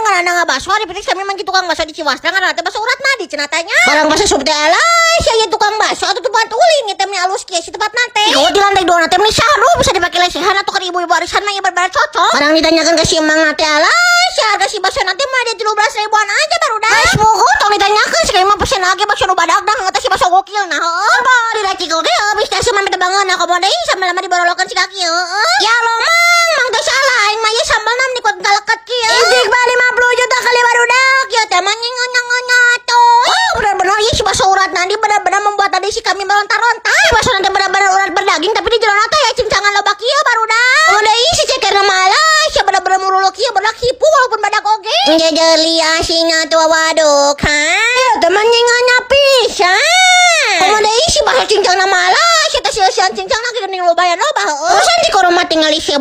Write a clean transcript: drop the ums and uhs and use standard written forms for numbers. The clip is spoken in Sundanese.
Ngaranna ngabaso ari pitik kami mah tukang bakso di Ciwastra, ngaranna teh Bakso Urat Nadi cenah tanya. Barang bakso sup teh, alay sia ieu tukang bakso atuh tempat ulin teh meni alus kieu si tempatna teh. Oh, di lantai dua teh meni saru, bisa dipake lesehan atau ke ibu-ibu arisan mah ieu bener cocok. Barang ditanyakan ke si emang teh, alay sia harga si bakso nanti mah ada 13 ribuan aja baru dah. Geus mugu tong ditanyakeun, sekali mah pesen lagi bakso nu badag dah teh si bakso gokil nah heuh. Bah diracik oge heuh bisa teh mah banget nah komo deui sambil lama diborolokeun si kaki heuh. Ya lo mang, mang teh salah aing mah ieu sambalna meni kuat kaleket kieu. Intik mah 50 juta kali barudak ya teh mah nyengonya tuh. Oh, benar-benar ieu si Bakso Urat Nadi benar-benar membuat tadi si kami meronta-ronta. Si bakso nanti benar-benar urat berdaging, tapi di jero teh ya cincangan loba kieu barudak. Komo deui si cekerna mah alah sia benar-benar muruluk kieu barudak hipu walaupun badak oge. Jejeli asina tuh waduh kan. Ya teh mah nyengonya pisan. Komo deui si bakso cincang mah alah sia teh sia cincang lagi geuning lumayan loba heueuh. Urusan di koroma tinggal isi.